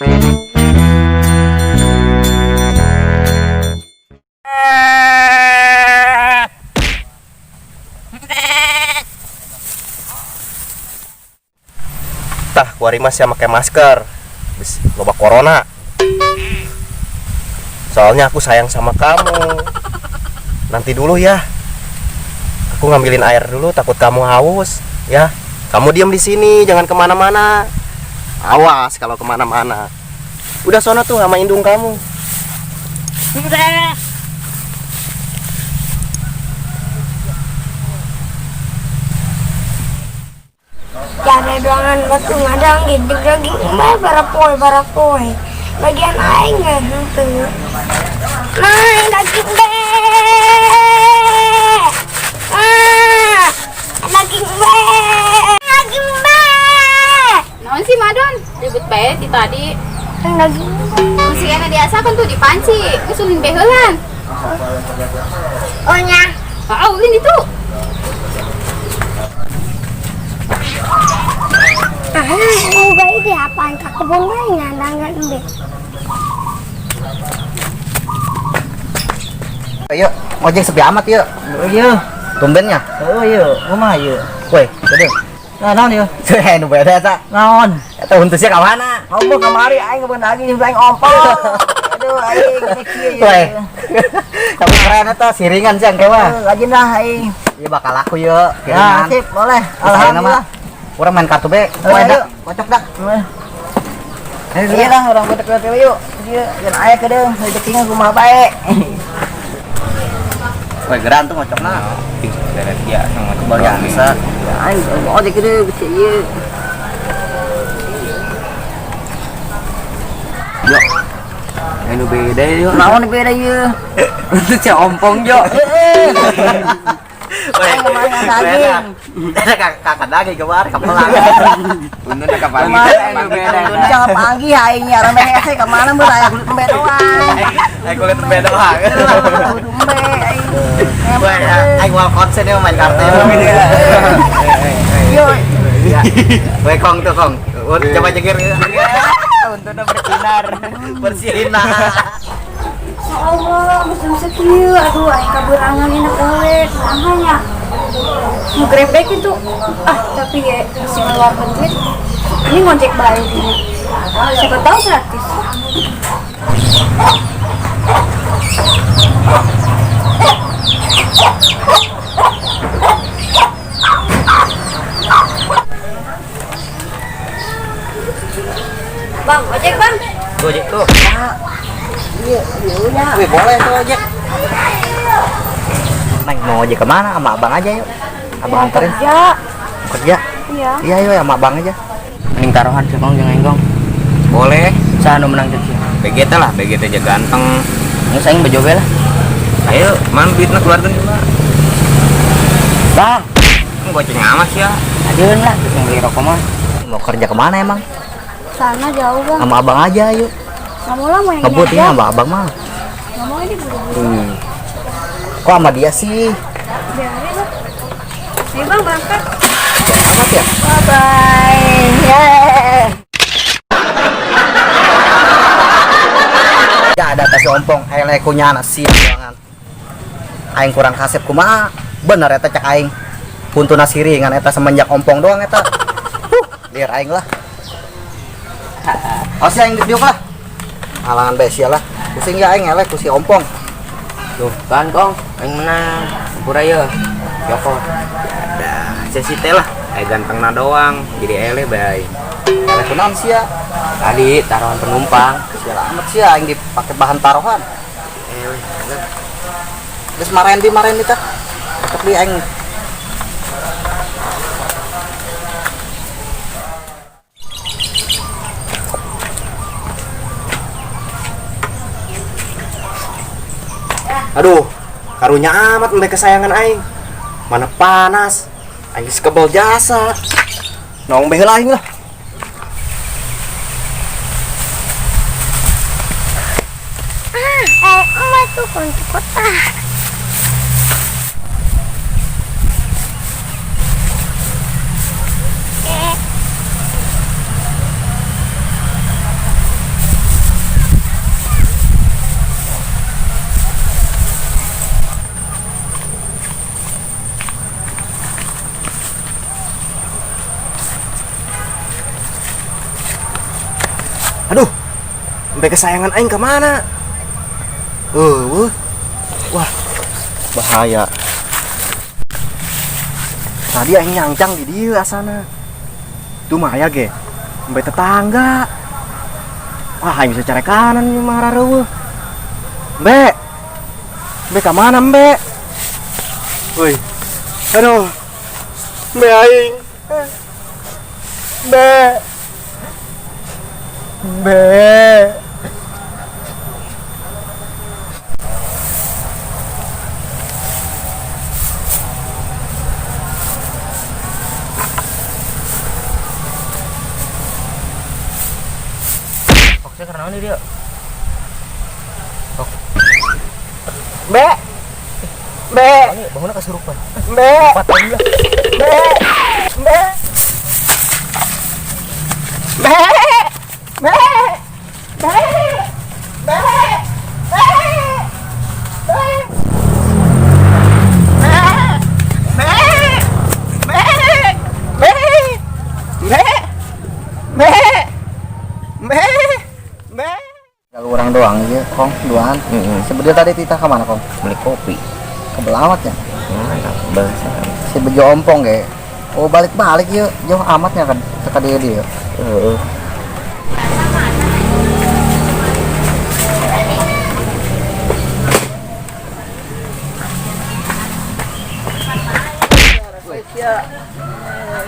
Tah, kuari mah sia make masker. Bes, loba corona. Soalnya aku sayang sama kamu. Nanti dulu ya. Aku ngambilin air dulu, takut kamu haus, ya. Kamu diam di sini, jangan kemana-mana. Awas kalau kemana-mana. Udah sono tuh sama indung kamu. Jare doangan batu ngadang gitu daging bae barapoe barapoe. Bagian aing ge henteu. Nah, daging be. Ah, daging be. Daging be. Naon sih Madon? Ribut bae ti tadi. Daging. Masih enak diasakan tuh di panci. Geus ulin bae heulan. Oh nya. Ah, ulin itu. Ah, mau bae di apaan ka kebun bae ngandangan embe. Ayo, ojek sepi amat yuk. Iya. Tumbennya? Oh iya, kumaha ieu? Woi, gede. Nah, naon ieu? Heh, nu beda eta. Naon? Eta huntusnya ka mana? Ngomong kamari aing ngebeun lagi jeung aing ompong. Aduh, aing ini kieu ieu. Woi. Tapi keren eta siringan sih engke mah. Rajin lah aing. Ieu bakal laku yeuh, Ya, siringan. sip, boleh. Alhamdulillah. Alhamdulillah. Urang main kartu be. Woi, dak, kocok dak. Iya lah, orang kocok dak yuk. Ieu geun aya kedeung, rezekinya kumaha bae. Woi, geran tuh ngocokna. Beres dia sama Kebal bisa. Ya, aing ojek gede bisi ieu. Yo. Anu beda yo. Naon beda ieu? Itu cek ompong yo. Woi, daging. Ada kakak daging kemarin kepelang. Untungnya kapan? Kemarin jangan pagi aing nya orang beres ke mana mun aya kulit embe doang. Aya kulit embe doang. Kulit embe aing. Woi, aing mau konsen ya main kartu. Yo. Woi, kong tuh kong. Coba jegir. Untungnya bersinar. Bersinar. Ya Allah, musim sekieu, aduh aing kaberangan enak gawe, kumaha nya. Mau grebek itu, ah tapi ya masih ngeluarkan duit. Ini ngojek bae gini. Siapa tahu gratis. Bang, ojek bang. Gojek tuh. Iya, iya. Wih, boleh tuh ojek. Neng, mau ojek kemana? Sama abang aja yuk. Abang anterin. Kerja. Kerja? Iya. Iya, yuk sama abang aja. Mending taruhan sih, Kong, jeung Enggong. Boleh. Saha nu menang cek sih? BGT lah, BGT aja ganteng. Geus aing bejo we lah. Ayo, mana duitna keluarkan juga. Bang, goceng amat sih ya. Adeun lah, geus beli rokok mah. Mau kerja kemana emang? Sana jauh, Bang. Sama abang aja yuk. Nggak mau lah, mau yang ngebut ini ini aja. sama abang mah. Nggak mau ini buru-buru. Kok sama dia sih? Biarin lah. Ayo bang, berangkat. Amat ya? Bye-bye. Yeah. Ya ada tas ompong, aing kunya anak siap banget. Aing kurang kasep kumaha? Bener eta cek aing. Huntuna siringan eta semenjak ompong doang eta. Liar aing lah. Oh si aing diuk lah. Halangan bae sia lah. Pusing ya aing elek ku si ompong. Tuh kan kong, aing menang. Pura ye. Joko. Dah, sesi teh lah. Aing gantengna doang, jadi eleh bae. Eleh kunaon sia? Tadi taruhan penumpang. Sia amat sia aing dipake bahan taruhan. Eleh. Geus marahin di tah. Cocok di aing. Aduh, karunya amat embe kesayangan aing. Mana panas, aing geus kebel jasa. Nong bae heula aing lah. Ah, emak tuh kunci kota. Aduh, embe kesayangan aing kemana? Wah, bahaya. Tadi aing nyancang di dieu asana. Tuh mah aya ge. Embe tetangga. Wah, aing bisa cari kanan nih mah rareueuh. Embe. Embe ka mana embe? Woi. Aduh. Embe aing. Embe. Embe. Karena ini dia. Oh. Be. Be. Bangunnya kesurupan. Be. 4 tahun lah. Be. Be. Be. Be. Be. Be. Be. Be. Be. Be. Be. Be. Be. Be. Be. Kalau orang doang ya, Kong, duaan. Sebenarnya tadi kita kemana, Kong? Beli kopi. Ke Belawat ya? Mana? Bahasa. Si Bejo ompong ge. Oh, balik-balik ya, jauh amatnya kan ke dia dia. Heeh.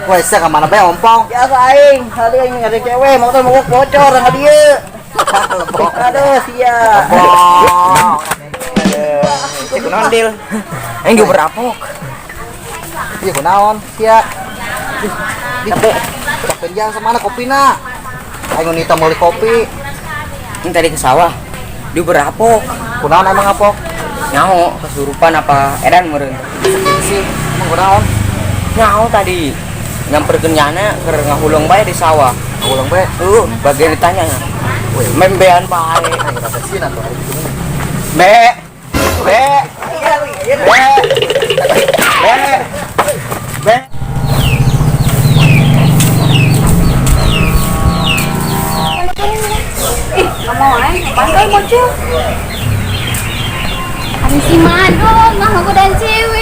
Wah, sia kemana bae ompong? Ya aing, tadi aing ada cewek, motor mogok bocor sama dia. Lebok. Aduh, sia. Lebok. Cek kunaon deal. Aing ge berapok. Iya kunaon sia. Capek. Capek jalan sama mana kopina. Aing nita meuli kopi. Ini tadi ke sawah. Dia berapok. Kunaon emang apok? Nyaho kesurupan apa edan meureun. Sih, emang kunaon? Nyaho tadi nyamperkeun nyana keur ngahuleng bae di sawah. Ngahuleng bae? Heeh, bagian ditanya. Membean bae. Be. Be. Be. Be. Be. Ih, nggak mau aing, pantai bocil. Ari si Madung mah aku dan cewek.